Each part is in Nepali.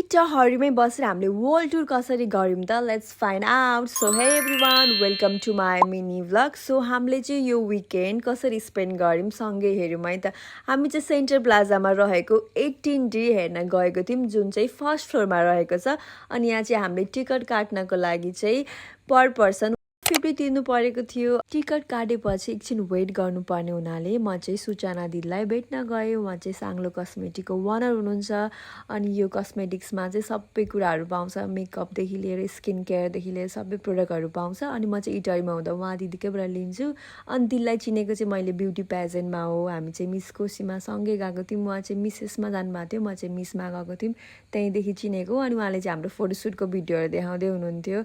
मिटरहरूमै बसेर हामीले वर्ल्ड टुर कसरी गऱ्यौँ त let's find out. So hey everyone, welcome to my mini vlog. So हामीले चाहिँ यो विकेन्ड कसरी स्पेन्ड गऱ्यौँ सँगै हेऱ्यौँ है त। हामी चाहिँ सेन्टर प्लाजामा रहेको 18D हेर्न गएको थियौँ, जुन चाहिँ फर्स्ट फ्लोरमा रहेको छ। अनि यहाँ चाहिँ हामीले टिकट काट्नको लागि चाहिँ पर पर्सन 50 तिर्नु परेको थियो। टिकट काटेपछि एकछिन वेट गर्नुपर्ने हुनाले म चाहिँ सूचना दिदीलाई भेट्न गएँ। उहाँ चाहिँ साङ्लो कस्मेटिकको ओनर हुनुहुन्छ। अनि यो कस्मेटिक्समा चाहिँ सबै कुराहरू पाउँछ, मेकअपदेखि लिएर स्किन केयरदेखि लिएर सबै प्रोडक्टहरू पाउँछ। अनि म चाहिँ इटरीमा हुँदा उहाँ दिदीकैबाट लिन्छु। अनि दिदीलाई चिनेको चाहिँ मैले ब्युटी पेजेन्टमा हो। हामी चाहिँ मिस कोसीमा सँगै गएको थियौँ। उहाँ चाहिँ मिसेसमा जानुभएको थियो, म चाहिँ मिसमा गएको थियौँ, त्यहीँदेखि चिनेको। अनि उहाँले चाहिँ हाम्रो फोटोसुटको भिडियोहरू देखाउँदै हुनुहुन्थ्यो,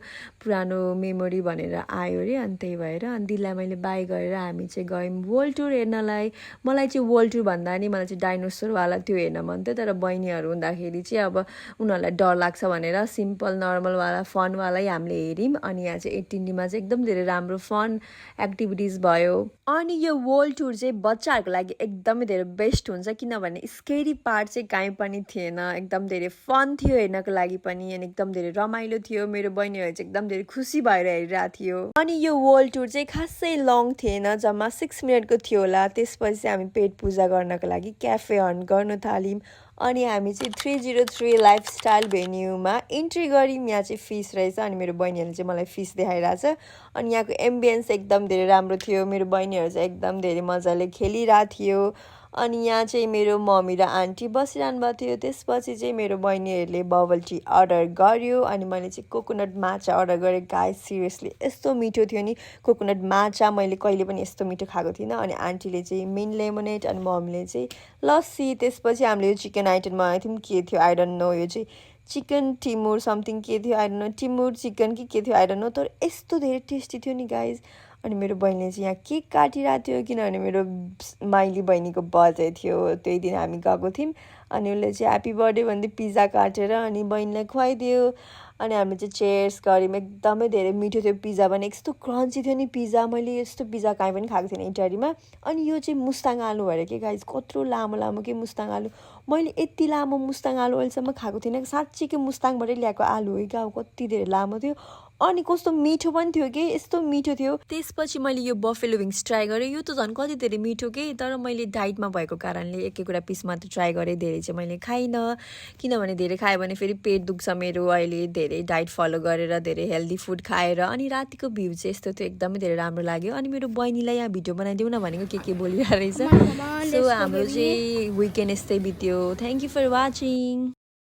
पुरानो मेमोरी भनेर आयो अरे। अनि त्यही भएर अनि दिदीलाई मैले बाई गरेर हामी चाहिँ गयौँ वर्ल्ड टुर हेर्नलाई। मलाई चाहिँ वर्ल्ड टुर भन्दा नि मलाई चाहिँ डाइनोसरवाला त्यो हेर्न मन थियो, तर बहिनीहरू हुँदाखेरि चाहिँ अब उनीहरूलाई डर लाग्छ भनेर सिम्पल नर्मलवाला फनवालै हामीले हेऱ्यौँ। अनि यहाँ चाहिँ 18Dमा चाहिँ एकदम धेरै राम्रो फन एक्टिभिटिज भयो। अनि यो वर्ल्ड टुर चाहिँ बच्चाहरूको लागि एकदमै धेरै बेस्ट हुन्छ, किनभने स्केरी पार्ट चाहिँ कहीँ पनि थिएन। एकदम धेरै फन थियो हेर्नको लागि पनि, अनि एकदम धेरै रमाइलो थियो। मेरो बहिनीहरू चाहिँ एकदम धेरै खुसी भएर हेरिरहेको थियो। अनि यो वर्ल्ड टुर चाहिँ खासै लङ थिएन, जम्मा 6 मिनटको थियो होला। त्यसपछि हामी पेट पूजा गर्नको लागि क्याफे हन्ट गर्न थाल्यौँ। अनि हामी चाहिँ 303 लाइफस्टाइल भेन्यूमा इन्ट्री गऱ्यौँ। यहाँ चाहिँ फिस रहेछ, अनि मेरो बहिनीहरूले चाहिँ मलाई फिस देखाइरहेछ। अनि यहाँको एम्बियन्स एकदम धेरै राम्रो थियो। मेरो बहिनीहरू चाहिँ एकदम धेरै मजाले खेलिरहेको थियो। अनि यहाँ चाहिँ मेरो मम्मी र आन्टी बसिरहनु भएको थियो। त्यसपछि चाहिँ मेरो बहिनीहरूले बबल टी अर्डर गर्यो, अनि मैले चाहिँ कोकोनट माचा अर्डर गरेँ। गाइस सिरियसली यस्तो मिठो थियो नि कोकोनट माचा, मैले कहिले पनि यस्तो मिठो खाएको थिइनँ। अनि आन्टीले चाहिँ मिन्ट लेमोनेड अनि मम्मीले चाहिँ लस्सी। त्यसपछि हामीले यो चिकन आइटम मगाएको थियौँ, के थियो आई डोन्ट नो, यो चाहिँ चिकन टिमुर समथिङ के थियो आई डोन्ट नो, टिमुर चिकन कि के थियो आई डोन्ट नो, तर यस्तो धेरै टेस्टी थियो नि गाइज। अनि मेरो बहिनीले चाहिँ यहाँ केक काटिरहेको थियो, किनभने मेरो माइली बहिनीको बर्थडे थियो, त्यही दिन हामी गएको थियौँ। अनि उसले चाहिँ ह्याप्पी बर्थडे भन्दै पिज्जा काटेर अनि बहिनीलाई खुवाइदियो। अनि हामीले चाहिँ चेयर्स गऱ्यौँ। एकदमै धेरै मिठो थियो पिज्जा पनि, यस्तो क्रन्ची थियो नि पिज्जा, मैले यस्तो पिज्जा कहीँ पनि खाएको थिइनँ इटरीमा। अनि यो चाहिँ मुस्ताङ आलु भएर के गाइज, कत्रो लामो लामो के मुस्ताङ आलु, मैले यति लामो मुस्ताङ आलु अहिलेसम्म खाएको थिइनँ। साँच्चीकै मुस्ताङबाटै ल्याएको आलु हो क्या, कति धेरै लामो थियो। अनि कस्तो मिठो पनि थियो कि, यस्तो मिठो थियो। त्यसपछि मैले यो बफेलो विङ्स ट्राई गरेँ। यो त झन् कति धेरै मिठो के, तर मैले डाइटमा भएको कारणले एक एकवटा पिस मात्र ट्राई गरेँ, धेरै चाहिँ मैले खाइनँ। किनभने धेरै खायो भने फेरि पेट दुख्छ मेरो। अहिले धेरै डाइट फलो गरेर धेरै हेल्दी फुड खाएर। अनि रातिको भ्यू चाहिँ यस्तो थियो, एकदमै धेरै राम्रो लाग्यो। अनि मेरो बहिनीलाई यहाँ भिडियो बनाइदेऊ न भनेको के बोलिरहेको रहेछ। सो हाम्रो चाहिँ विकेन्ड यस्तै बित्यो। Thank you for watching.